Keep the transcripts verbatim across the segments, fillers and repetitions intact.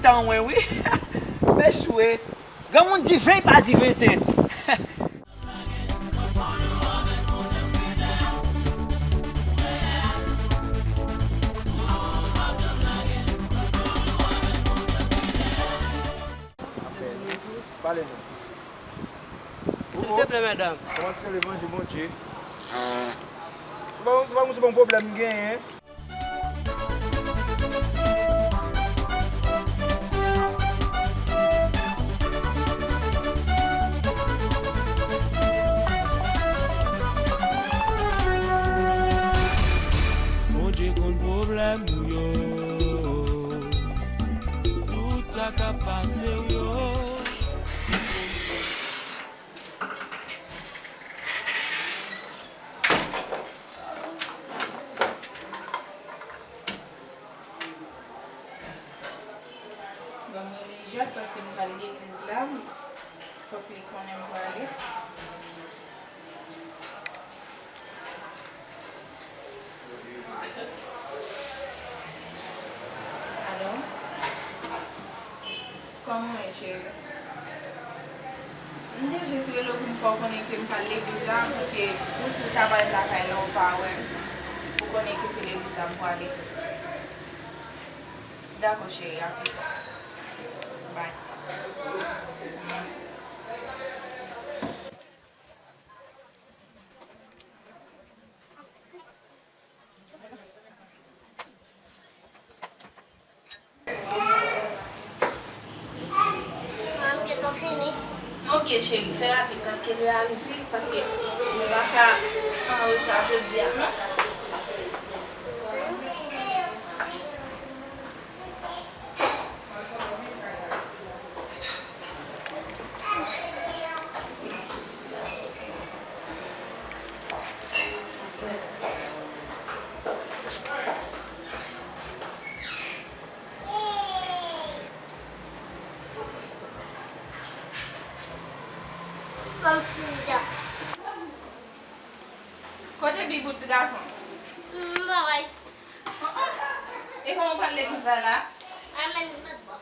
Tan wen wi. M echwe. Granmoun di ven pa di venten. Pale non. Silteplè, medam. Kòman se levanje Bondye? Se pa, se pa, se pa yon pwoblèm m genyen. Bondye konn pwoblèm ou yo. Tout sa k ap pase w yo. Bon, m relijyèz paske m pral legliz la, fòk li konnen m prale. Alo? Kòman w ye, cheri? M te jis rele w pou m fè w konnen ke m pral legliz la, paske ou sou ta parèt lakay la, ou pa wè m. Ou konnen ke se legliz la m prale. Dakò, cheri, a plis ta. Bye. Mwen gentan fini. Ok, cheri, fè rapid, paske lè a rive, paske nou pa ka an reta jodi a, non. Kote Bigou, ti gason? M pa wè l. E kòman w pral legliz la la? Amèn, m pa t bon.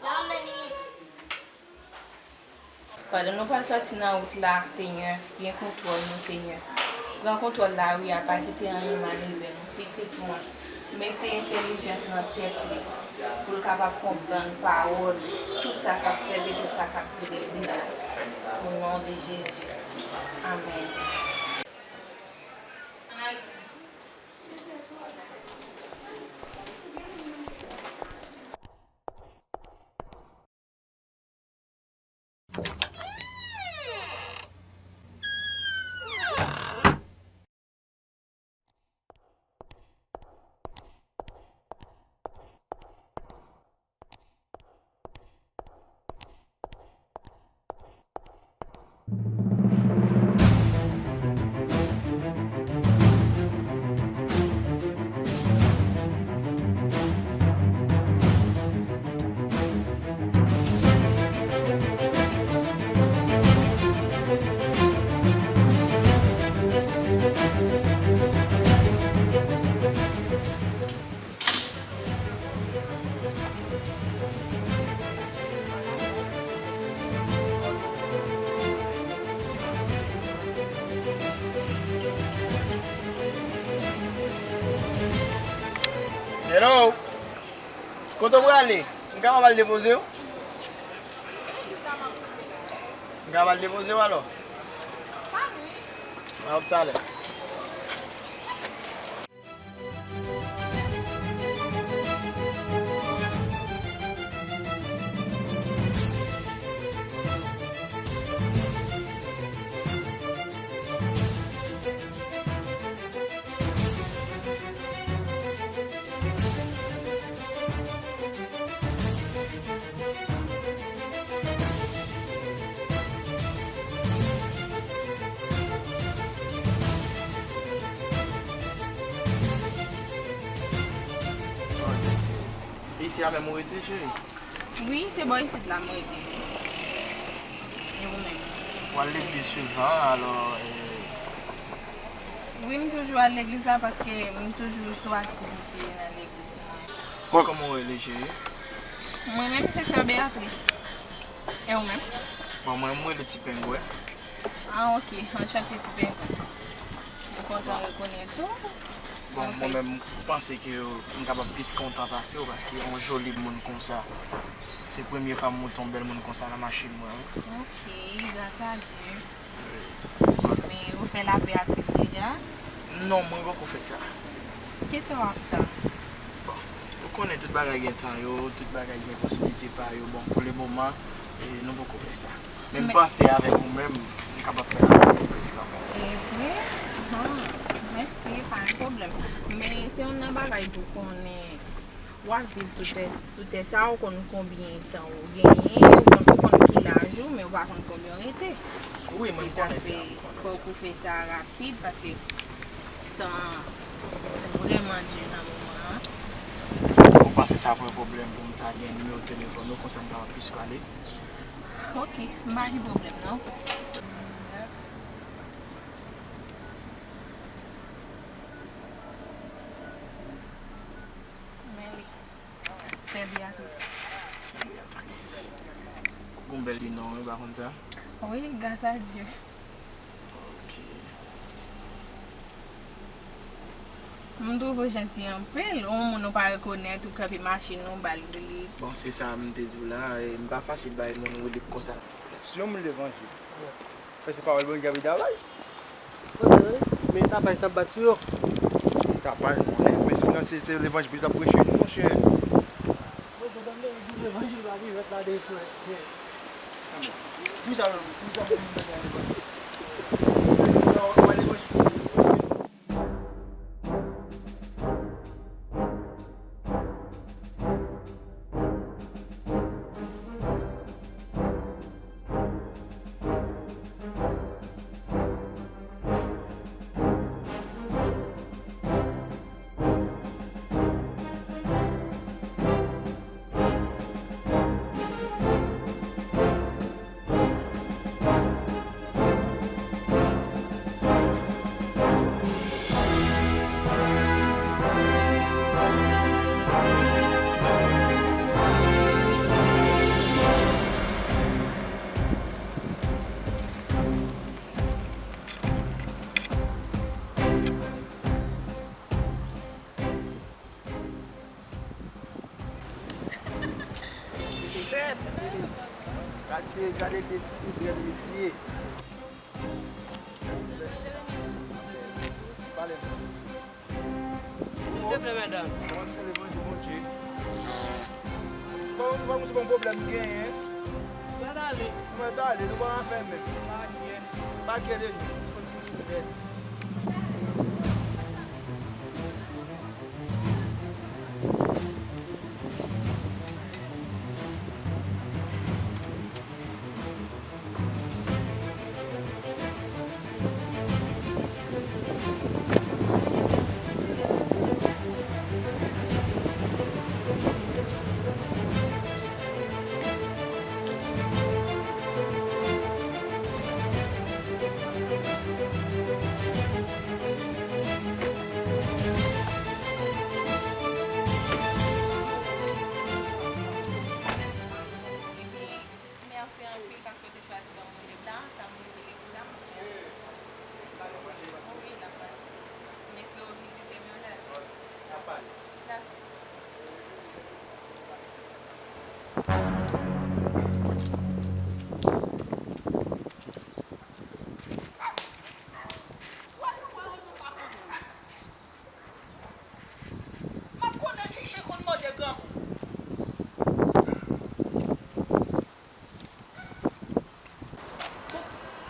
Amèn. Pandan nou pral sòti nan wout la, Senyè, gen kontwòl nou, Senyè. Pran kontwòl lari a, pa kite anyen maleve nou. Pitit mwen, mete entèlijans nan tèt li, pou l kapab konprann pawòl, tout sa k ap fèt e tout sa k ap di legliz la. O non de Jezi. Amèn. Hello! Kote w prale? M kapab al depoze w? M kapab al depoze w alò? Mwen ap talè. Isi a menm ou rete, cheri? Wi, se bò isit la m rete. E ou menm? Ou al legliz souvan, alò, e... Wi, m toujou al legliz la paske m toujou sou aktivite nan legliz la. Se kòman w rele, cheri? Mwen menm se sè Beatrice. E ou menm? Bon, mwen, mwen rele Ti Pengwen. Ah, ok. Anchante, Ti Pengwen. Mwen kontan rekonèt ou. Bon, mwen menm, m panse ke m kapab plis kontan pase w, paske yon joli moun konsa, se premye fwa m monte yon bèl moun konsa nan machin mwen, wi. Ok, gras a Dye. Men ou fè lapè ak Kris deja? Non, mwen poko fè sa. Kisa w ap tann? Bon, ou konnen tout bagay gen tan yo, tout bagay gen posiblite pa yo. Bon, pou le moman, e, nou poko fè sa. Men m panse avèk ou menm, m kapab fè lapè ak Kris kanmenm. E vre? Ah, ok, pa gen pwoblèm. Men se youn nan bagay tou konnen. W ap viv sou tè, sou tè sa, ou konn konbyen tan ou genyen, ou konn, ou konn ki laj ou, men ou pa konn konbyen w rete. Wi, mwen konnen sa, mwen konnen sa. Fòk ou fè sa rapid, paske tan vrèman di nan moman an. Ou panse sa pran pwoblèm pou m ta gen nimewo telefòn ou, konsa m kapab plis pale? Ok, m pa gen pwoblèm, non. Men li. Sè Beatrice. Sè Beatrice. Gon bèl non, wi, pa konn sa? Wi, gras a Dye. Ok. M twouve w janti anpil. Yon moun ou pa rekonèt, ou kanpe machin ou ba l li. Bon, se sa m te di w la, e, m pa fasil bay moun ridip konsa. Si yon moun levanjil, fè se pawòl Bondye ap di avè l. Kote, wi? Men tapaj n ap bat sou yo. Tapaj, m konnen, men si w nan se, se levanjil pou yo t ap preche nou, monchè. Mwen kontan m te di levanjil pa pi fèt la de frè. Pou sa, pou sa, pou sa, levanjil. Gade, gade de ti tou bèl mesye. Pale. Silvouplè, medam. Kòman se levanjil Bondye? Bon, nou pa konn se bon pwoblèm nou genyen. Nou mèt ale. Nou mèt ale, nou pa anfèmen. Pa kè. Pa kè de nou. Kontinye. Mèsi anpil paske w te chwazi ban mwen lèt la, sa m rive lekòl la. Mèsi. Wi, n ap mache. M espere w vizite m yon lè. Dakò. M ap konnen si chen konn mòde granmoun.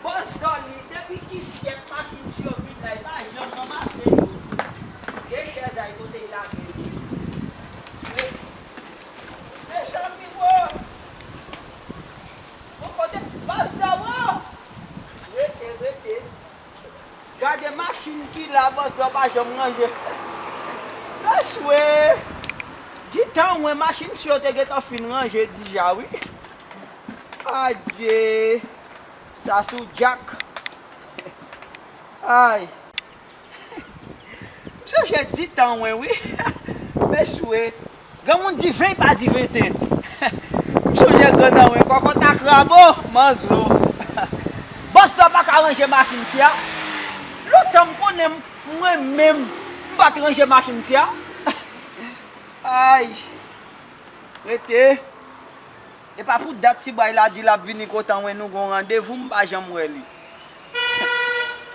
Bòs Dòli, depi ki syèk machin si yo vin la, li pa janm ranmase yo. Gen chèz la, kote l lage yo. Mezanmi, wo! Bon, kote Bòs Dòli, wo! Rete, rete. Gade machin ki la, Bòs Dòli pa janm ranje. Mesye, di tan mwen, machin si yo te gentan fin ranje dija, wi. Adye, sa sou djak. Ay. M sonje di tan mwen, wi. Mesye, granmoun di ven, pa di venten. Kòkòt ak krabo, manzlo. Bòs la pa ka ranje machin si a. Lontan m konnen m, mwen menm, m pa t ranje machin si a. Ay. Rete. E pa pou dat ti bway la di l ap vini kontan wè nou gon randevou, m pa janm wè li.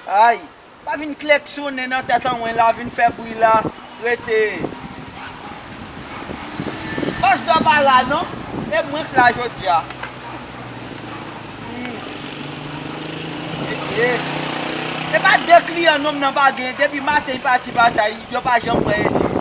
Ay. Pa vin klèksonnen nan tèt an mwen la, vin fè bri la, rete. Bòs dò pa la non, e mwen k la jodi a. Hmm. Rete. E pa de kliyan non m nan pa gen, depi maten li pati pati a, yo pa janm mwen esi.